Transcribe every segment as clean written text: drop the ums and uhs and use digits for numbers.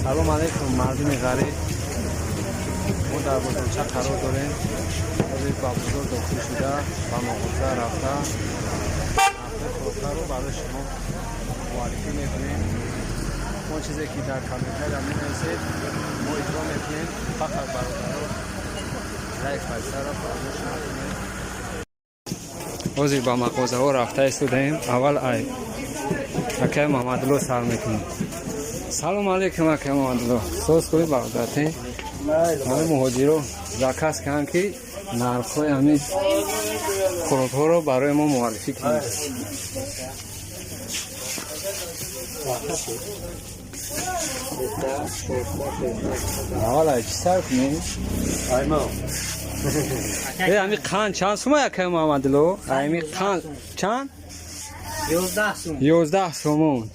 Салом алейкум, мардуми ғариб. Мо дар бозорча қарор дорем. Ҳозир ба бозор дохил шуда, ба мағоза рафта, нархҳои хӯрокаро барои шумо муаррифӣ мекунем. Он чизе ки дар комментария менависед, мо иҷро мекунем. Фақат, бародаро, лайк пайсаро фаромӯш накунед. Ҳозир ба мағозаҳо рафта истодаем. Аввал ай акай Муҳаммадулло сар мекунем. Салом алейкум, акай Муҳаммадулло. Соз, хуби, бародарте? Ҳамин муҳоҷиро заказ кардам, ки нархҳои ҳамин хӯрокҳоро барои мо муаррифӣ кунед. Аввал ай чӣ сар кунем? Э, ҳамин қанд чанд сума, акай Муҳаммадулло? Ҳамин қанд чанд? 11 сум. 11 сомон.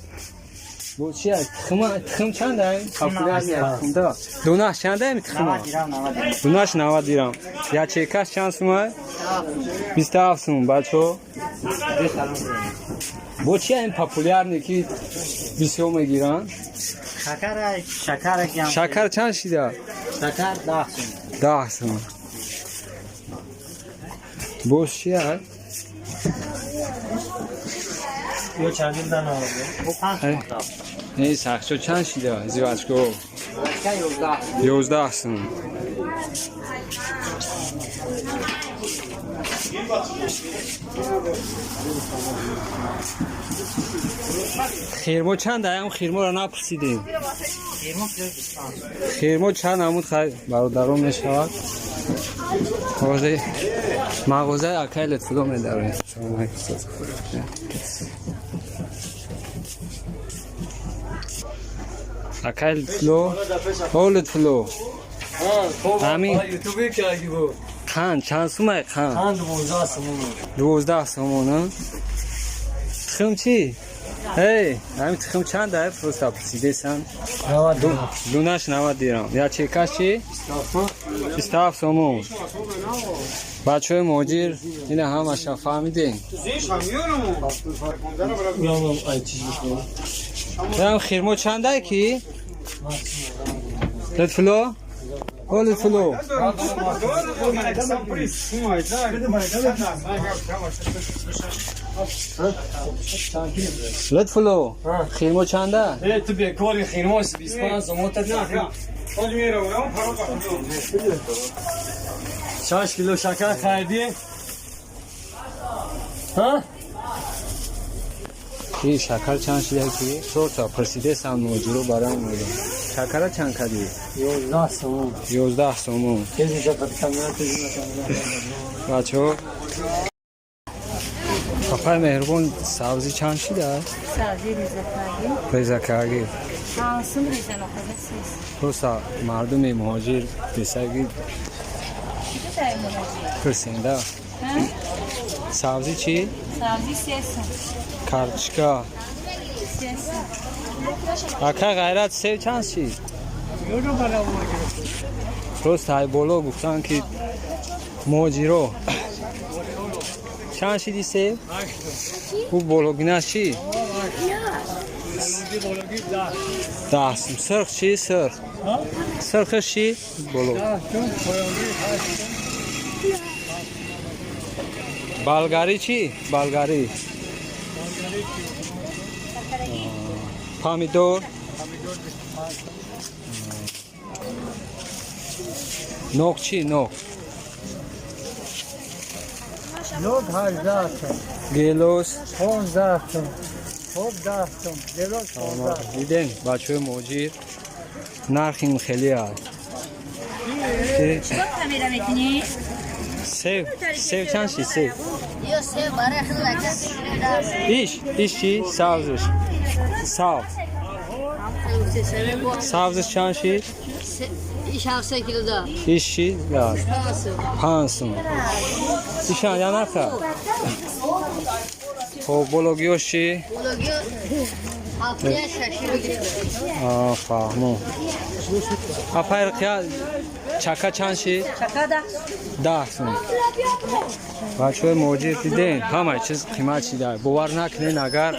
Бо чи аст? Тухма, тухм чанд ай? Популярный тухмда. Дунаш чанд ай тухма? 90 дирам, 90 дирам. Дунаш 90 дирам. Ячейкаш чанд сум ай? 27 сум, бачо. Бо чи ай популярный, ки бисёр мегиранд? Шакар, шакар кам. Шакар чанд шида? Шакар 10 сум. 10 сум. Боз чи ай? Ё чандин дана oldu? Bu 5 сум. Не, сахчо чанд шида? Зивачко. 11. 11 сум. Хирмо чанд ай? Ам хирморо напурсидем. Хирмо 25. Хирмо чанд намуд, хай, бародарон, мешавад. Ҳозир мағозаи акай Лутфулло медарем. Салом алейкум. Акай Лутфулло, о Лутфулло. Ҳамин қанд чанд сумай қанд? Қанд 12 сум. 12 сомон, а? Тухм чӣ? Эй, ҳамин тухм чанд ай, просто пурсидесан? 90 дирам. Дунаш 90 дирам. Ячейкаш чӣ? 27 сомон. Бачаҳои муҳоҷир, ина ҳамаша фаҳмидем. Ям хирмо чанд ай ки? Лутфулло? О, Лутфулло. Лутфулло, хирмо чанда? Э, ту бекори, хирмо 25 сум та. 6 кило шакар харидӣ? Ҳа? Ки шакар чанд шида ки? Просто пурсидесам, муҳоҷиро барам мегӯям. Шакара чанд кардӣ? 11 сум. 11 сомон. Тез мешавад камера, тез мешавад. Бачаҳо, папай меҳрубон, сабзӣ чанд шида? Сабзӣ резакарди. Резакарги. Панҷ сум резан, охоза сес. Просто мардуми муҳоҷир десаги Чӣ дай муҳоҷир? пурсенда. Сабзӣ чӣ? Сабзӣ 3 сум. Картошка? 3 сум. Ака Ғайрат, сев чанд шид? Просто ай боло гуфтан, ки муҳоҷиро чанд шиди сев? Ӯ бологинаш чӣ? 10 сум. Сирх чӣ? Сирх. Сирхаш чӣ? Боло. Болгарӣ чӣ? Болгарӣ. Помидор? Нок чӣ? Нок. Нок 18 сум. Гелос? 15 сум. Хоб 10 сум. Гелос 15. Дидем, бачаҳои муҳоҷир, нархи ин хеле аст. Чикор камера мекунӣ? Сев, сев чанд шид сев? Ё сев барои хеле лакас. Иш, иш чӣ? Сабзш. Сабз. Сабзш чанд шид? Иш 7 кило да. Иш чӣ? 5 сум. Ишан я нарха? Хоб, бологиёш чӣ? Бологиё ҳафтия шаши бигиред. Фаҳмо. Апай Рукия, чака чанд шид? Чака 10. 10 сум. Бачаҳои муҳоҷир, дидем, ҳамаи чиз қимат шида. Бовар накунед, агар